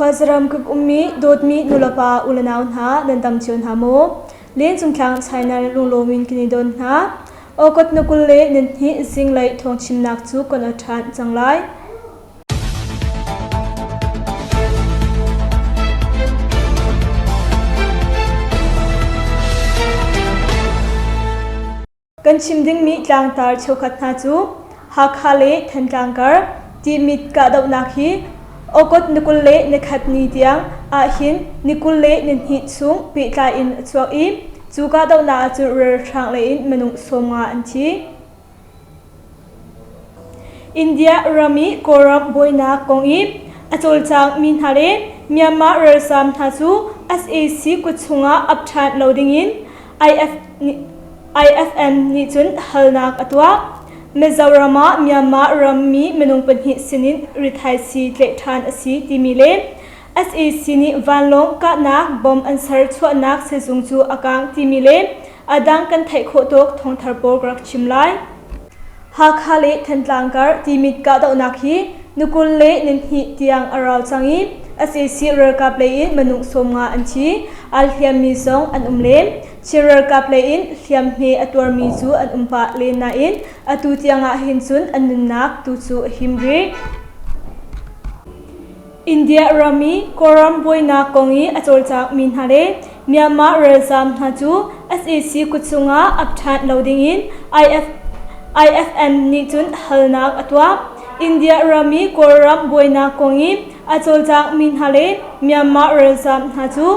Khuazaram kip ummi dawtmi nulepa ulenau hna nan dam cio hna maw? Lencung tlang China lunglawm in kan i don hna. August na 20 le nan hnih zinglei thawngchimnak cu kan o ṭhan cang lai. Kan chim dingmi tlangtar cheukhat hna cu Hakha le Thantlang kar Timit kahdohnak hi August ni 20 le nikhat ni tiang ahhin ni 20 le nihnih chung pehtlai in a chuak i cu kahdohnak ahcun ralhrang lei in minung 50 an thi. India ram i Kawlram buainak kong i a cawlcang mi hna le Myanmar ralzaam hna cu sac kut chungah ap ṭhan lo dingin IFM nih cun halnak a tuah. Mizoram ah Myanmar rammi minung pahnih sinin rithaisii tlaih ṭhan a si timi le sac nih vanlawng kahnak bomb an ser chuahnak sizung cu a kang timi le a dang kan theih khawh tawk thawngthar pawl ka rak chim lai. Hakha le Thantlang kar Timit kahdohnak hi ni 20 le nihnih tiang a rau cang i sac ralkap lei in minung 50 an thi. Aa hliammi zong an um len. Chin ralkap lei in hliamhme a tuarmi cu an um pah len nain atu tiang ah hin cun an nunnak tu cu a him rih. India ram i Kawlram buainak kong i a cawlcangmi hna le Myanmar ralzaam hna cu sac kut chungah ap ṭhan lo dingin IF, IFM nih cun halnak a tuah. India ram i Kawlram buainak kong i a cawlcangmi hna le Myanmar ralzaam hna cu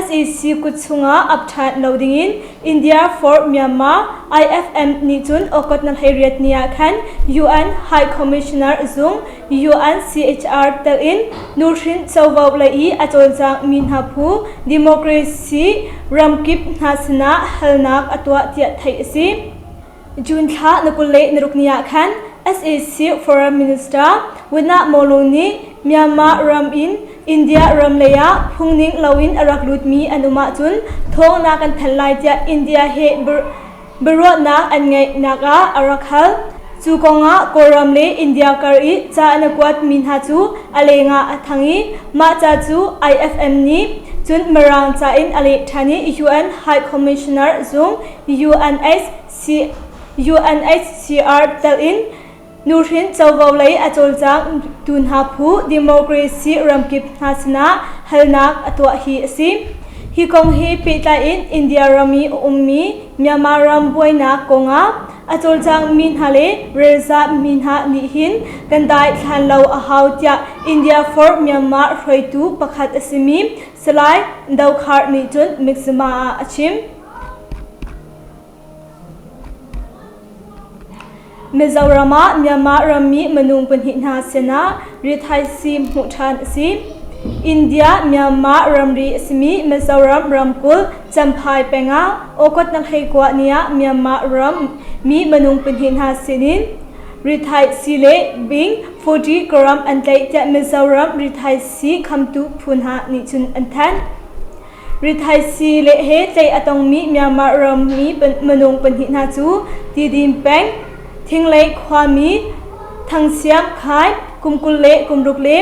sac kut chungah ap ṭhan lo dingin India for Myanmar IFM nih cun August na 18 ni ah khan UN High Commissioner zung UNCHR telh in nuhrin covo lei i a cawlcangmi hna phu democracy ramkip hna sinah halnak a tuah tiah theih a si. June thla na 20 le naruk ni ah khan sac Foreign Minister Wina Molo nih Myanmar ram in India ram lei ah phungning loin a rak lutmi an um ahcun thawng na kan thanh lai tiah India he biaruahnak an ngeihnak ah a rak hal. Cu kongah Kawlram le India kar i ca an i kuatmi hna cu a lengah a thang i mah ca cu IFM nih cun Mirang ca in a leh ṭhan i UN High Commissioner zung UNHCR telh in Nuhrin covo lei a cawlcang tu hna phu democracy ramkip hna sinah halnak a tuah hi a si. Hi kong hi pehtlai in India ram i a ummi Myanmar ram buainak kongah a cawlcang mi hna le relzah mi hna nih hin kan daithlan lo a hau tiah India for Myanmar hruaitu pakhat a simi Salai Dokhar nih cun Mizzima ah a chim. Mizoram ah Myanmar rammi minung pahnih hna sinah rithaisii hmuh ṭhan a si. India Myanmar ramri a simi Mizoram ramkulh Champhai peng ah August na 19 ni ah Myanmar ram mi minung pahnih hna sinin rithaisii le bing 40 gram an tlaih tiah Mizoram rithaisii khamtu phu hna nih cun an thanh. Rithaisii le he tlaih a tongmi Myanmar rammi minung pahnih hna cu Tidim peng, Thinglei khuami Thangsiam Khai kum 20 le kum ruk le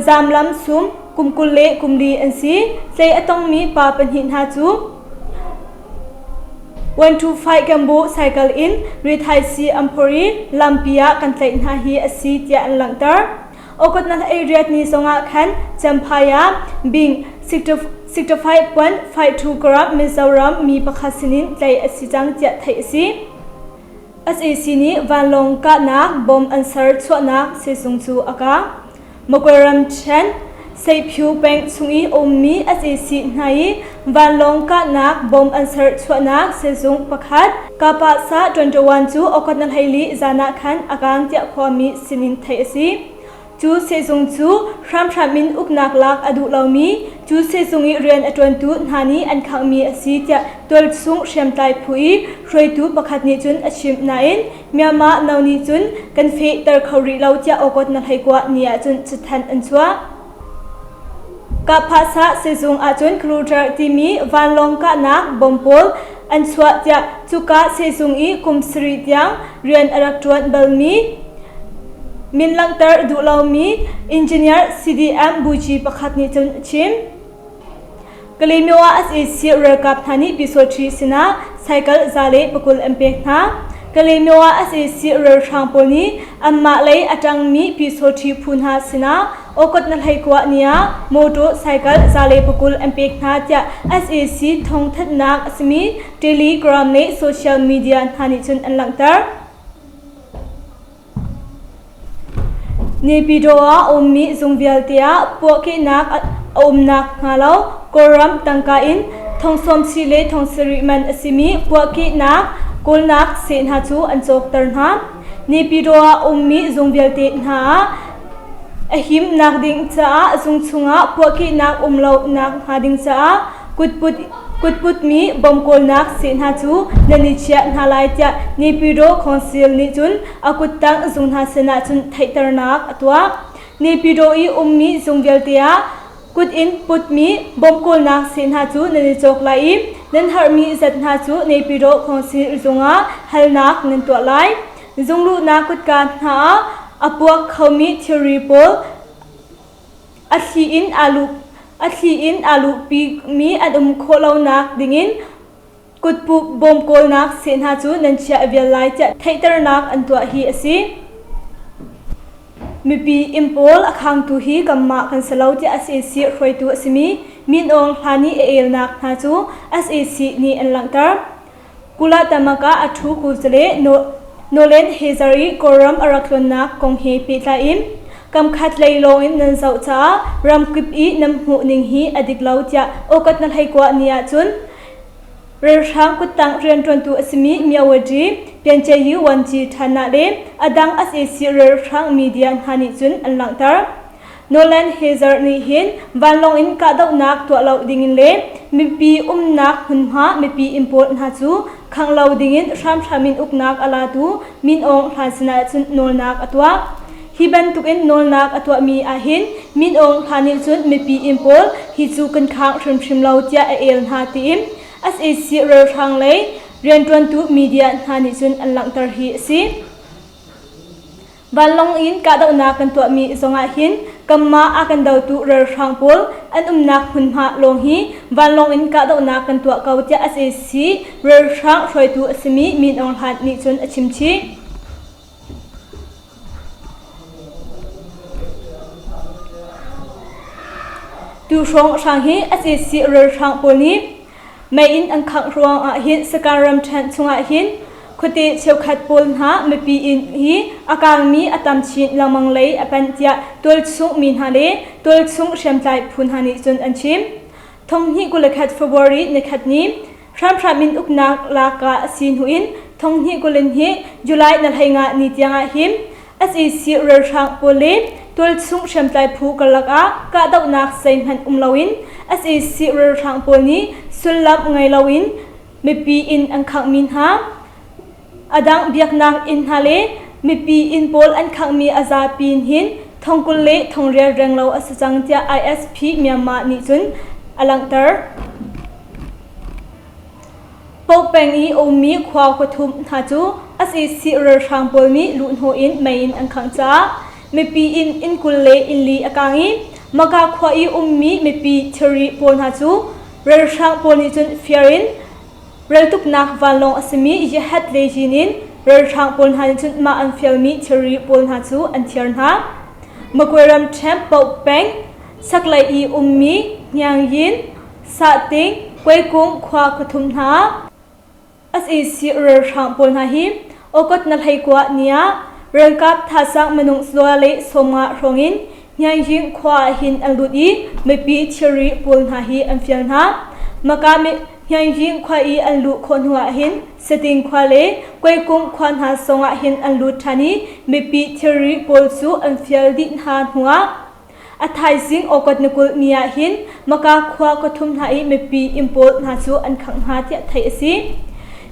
Zamlam Sum kum 20 le kum li an si. Tlaih a tongmi pa pahnih hna cu 125 Gambo cycle in rithaisii an phor i lampi ah kan tlaih hna hi a si tiah an langhter. Okot na ei riat ni zongah khan Champhai ah bing 65.52 gram Mizoram mi pakhat sinin tlaih a si cang tiah theih a si. SAC nih vanlawng kahnak bomb an ser chuahnak sizung cu a kah. Magwe ramṭhen Seiphu peng chung i a ummi sac hna i vanlawng kahnak bomb an ser chuahnak sizung pakhat Kapasa 21 cu August na 14 zan ah khan a kang tiah khuami sinin theih a si. Cu sehzung cu hramhram in uknak lak a duh lomi, cu sehzung i rian a ṭuantu hna nih an khanghmi a si tiah tualchung hriamtlai phu i hruaitu pakhat nih cun a chim nain Myanmar no nih cun kan fehter kho rih lo tiah August na 19 ni ah cun cathanh an chuah. Kahphahsah sizung ahcun Cruiser timi vanlawng kahnak bomb pawl an chuah tiah cuka sizung i kum sarih tiang rian a rak ṭuan balmi. Min langhter duh lomi engineer CDM buci pakhat nih cun a chim. Kalaymyo ah sac ralkap hna nih Pyusawṭhi sinah cycle 120 an pek hna. Kalaymyo ah sac ralhrang pawl nih anmah lei a ṭangmi Pyusawṭhi phu hna sinah August na 21 ni ah motor cycle 120 an pek hna tiah sac thawngthanhnak a simi Telegram le social media hna nih cun an langhter. Naypyidaw ah a ummi zung vialte ah puahkehnak a umnak hnga lo Kawlram tangka in thong sawmsarih le thong sarih man a simi puahkehnak kawlnak seh hna cu an cawkter hna. Naypyidaw ah a ummi zung vialte hna ah a himnak ding caah zung chungah puahkehnak um lonak hnga ding caah kutput kutputmi bom kawlnak seh hna cu nan i chiah hna lai tiah Naypyidaw Council nih cun a kuttang zung hna sinah cun theihternak a tuah. Naypyidaw i ummi zung vialte ah kut in putmi bom kawlnak seh hna cu nan i cawk lai i nan harhmi zat hna cu Naypyidaw Council zung ah halnak nan tuah lai. Zung luhnak kutka hna ah a puak khomi thilri pawl A thli in aa luh a thli in aa luhpimi an um khawh lonak dingin kutpup bawm kawlnak seh hna cu nan chiah vial lai tiah theihternak an tuah hi a si. Mipi inn pawl a khangtu hi kanmah kan si lo tiah sac hruaitu a simi Min Aung Hla nih a elnak hna cu sac nih an langhter. Kulatamaka a ṭhu kuzale Nolen Hezer i Kawlram a rak tlawnnak kong he pehtlai in kamkhat lei lawngin nan zoh caah ramkip i nan hmuh ning hi a dik lo tiah August na 21 ni ahcun ralhrang kuttang rianṭuantu a simi Myawaddy Pianchayi Wanci Ṭhanah le a dang sac ralhrang media hna nih cun an langhter. Nolan Hezer nih hin vanlawng in kahdohnak tuah lo dingin le mipi umnak hmunhma mipi inn pawl hna cu khangh lo dingin hramhram in uknak a latu Min Aung Hlaing sinah cun nawlnak a tuah. Hi bantukin nawlnak a tuahmi ahhin Min Aung Hlaing nih cun mipi inn pawl hi cu kan khang hrimhrim lo tiah a el hna tiin sac ralhrang lei rianṭuantu media hna nih cun an langhter hi a si. Vanlawng in kahdohnak kan tuahmi zongah hin kanmah a kan dotu ralhrang pawl an umnak hmunhma lawng hi vanlawng in kahdohnak kan tuah ko tiah sac ralhrang hruaitu a simi Min Aung Hlaing nih cun a chim chih. Tu hrawng hrang hi sac ralhrang pawl nih Mei-inn an khangh ruangah hin Sakae ramṭhen chungah hin khuate cheukhat pawl hna mipi inn hi a kaangmi a tam chin lengmang lei a panh tiah tualchung mi hna le tualchung hriamtlai phu hna nih cun an chim. 2021 February nikhat ni hramhram in uknak lak ah a si hnu in 2022 July na 15 ni tiangah hin sac ralhrang pawl le tualchung hriamtlai phu karlak ah kahdohnak zeihmanh um loin sac ralhrang pawl nih sullam ngei loin mipi inn an khanghmi hna a dang biaknak inn hna le mipi inn pawl an khanghmi a zapi in hin thongkul le thongrial renglo a si cang tiah ISP Myanmar nih cun a langhter. Pauk peng i a ummi khua khuathum hna cu sac ralhrang pawl nih luhhnawh in mei in an khangh caah mipi inn inn 20 le inn li a kaang i Maka khua i ummi mipi thilri pawl hna cu ralhrang pawl nih cun fir in raltuknak vanlawng a simi Yahat le Yin in ralhrang pawl hna nih cun mah an fialmi thilri pawl hna cu an thiar hna. Magway ram ṭhen Pauk peng chaklei i ummi Hniang Yin Sahting, Kuaikung khua khuathum hna sac ralhrang pawl hna hi August na 21 ni ah ralkap thazaang minung zua le 50 hrawng in Hniangying khua ah hin an lut i mipi thilri pawl hna hi an fial hna. Maka Hniangying khua i an luh khawh hnu ah hin Sating khua le Kuaikung khua hna zong ah hin an lut ṭhan i mipi thilri pawl cu an fial dih hna hnu ah A thaizing August ni 20 ni ah hin Maka khua khuathum hna i mipi inn pawl hna cu an khangh hna tiah theih a si.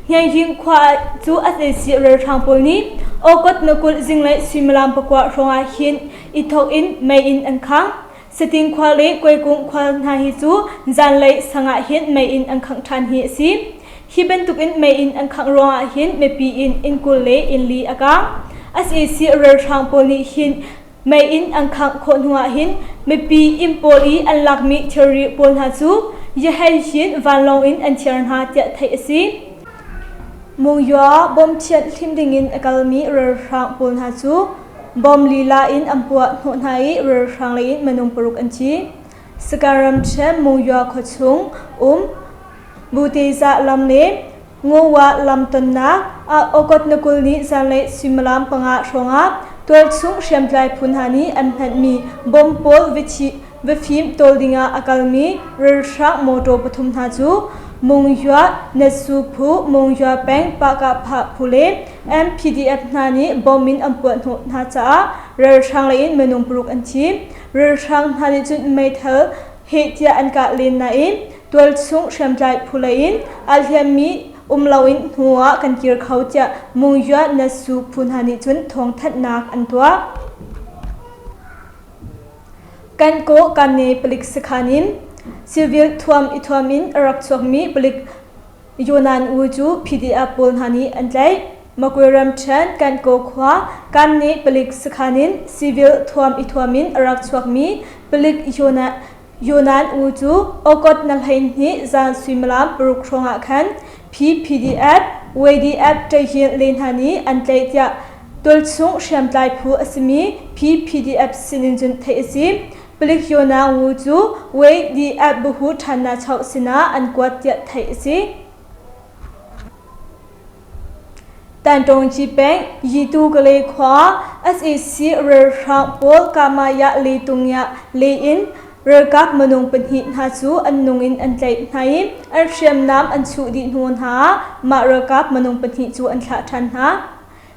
Hnianghing khua cu sac ralhrang pawl nih August ni 20 zinglei suimilam pakua hrawngah hin i thawk in mei in an khang. Sating khua le Kuaikung khua hna hi cu zanlei sang ah hin mei in an khangh ṭhan hi a si. Hi bantukin mei in an khangh ruangah hin mipi inn inn 20 le inn li a kaang. Sac ralhrang pawl nih hin mei in an khangh khawh hnu ah hin mipi inn pawl i an lakmi thilri pawl hna cu yahei hin vanlawng in an thiar hna tiah theih a si. Mungya bom thianh hlim dingin a kalmi ralhrang pawl hna cu bom lila in an puah hnawh hna i ralhrang lei in minung paruk an thi. Sagaing ramṭhen Mungya khuachung um Buteza lam le Ngowa lam tonnak ah August na 20 ni zanlei suimilam panga hrawngah tualchung hriamtlai phu hna nih an hmanhmi bomb pawl va fim tawl dingah a kalmi ralhrang motor pathum hna cu Munghyua Natsu phu, Munghyua peng Pahkahphah phu le MPDF hna nih bomb in an puah hnawh hna caah ralhrang lei in minung paruk an thi. Ralhrang hna nih cun meithal heh tiah an kah len nain tualchung hriamtlai phu lei in aa hliammi um loin hnu ah kan kir kho tiah Munghyua Natsu phu hna nih cun thawngthanhnak an tuah. Kan kaw kan ne palik sakhan in civil thuam i thuam in a rak chuakmi palik Yonan U cu PDF pawl hna nih an tlaih. Makwe ramṭhen Kankaw khua Kanne palik sakhan in civil thuam i thuam in a rak chuakmi palik Yonan U cu August na 12 zan suimilam paruk hrawng ah khan PPDF, YDF ṭaihhin le hna nih an tlaih tiah Tualchung hriamtlai phu a simi PPDF sinin cun theih a si. Palik Yona Wu cu YDF buhu ṭhanna choh sinah an kuat tiah theih a si. Tantawngci peng Yitu Kale khua sac ralhrang pawl Kamaya Letungya lei in ralkap minung pahnih hna cu an nung in an tlaih hna i an hriamnam an chuh dih hnu hna ah mah ralkap minung pahnih cu an thlah ṭhan hna.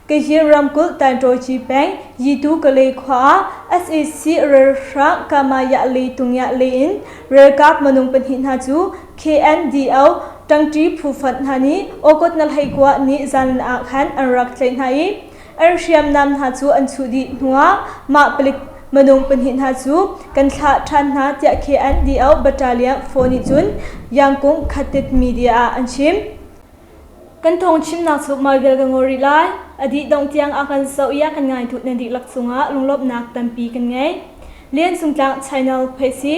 Kayir ramkulh Tainṭawci peng Yitu Kale khua ah sac ralhrang Kamaya le Tungya le in ralkap minung pahnih hna cu KNDO ṭangṭi phu fonh hna nih August na 19 ni zan ah khan an rak tlaih hna i an hriamnam hna cu an chuh dih hnuah mah palik minung pahnih hna cu kan thlah ṭhan hna tiah KNDO Battalion 4 nih cun Yangkung Khatit media ah an chim. Kan thawngchimnak cu mah vial ka ngol rih lai. A dih dongh tiang a kan zoh i a kan ngaitu nan dihlak cungah lunglawmhnak tampi kan ngei. Lian Sungtlang channel page hi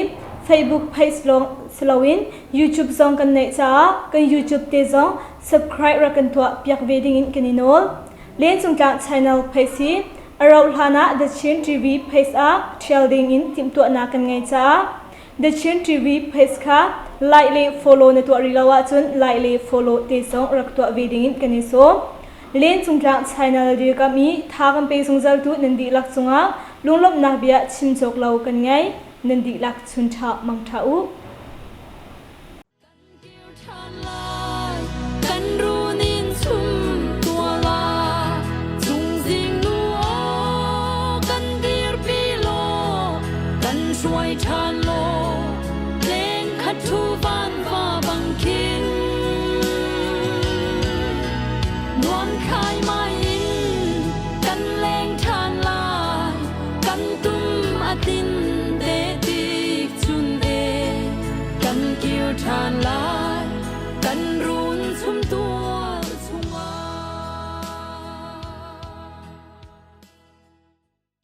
Facebook page lawng si loin YouTube zong kan neih caah kan YouTube te zong subscribe rak kan tuah piak ve dingin kan i nawl. Lian Sungtlang channel page hi a rauh hlan ah The Chin TV page ah ṭhial dingin timhtuahnak kan ngei caah The Chin TV page kha like le follow na tuah rih lo ahcun like le follow te zong rak tuah ve dingin kan i sawm. Len Cungtlang channel dirkamh i tha kan pe zungzaltu nan dihlak cungah lunglawmhnak bia chim cawk lo kan ngei. Nan dihlak chun ṭha mang ṭha u. Kan runin chum tua la chungzing nu aw kan dirpi law kan hruai ṭhan law leng khat thu van va bang khin nuam khai mai in kan leng ṭhan lai kan tum a tin te tik chun e kan kir ṭhan lai.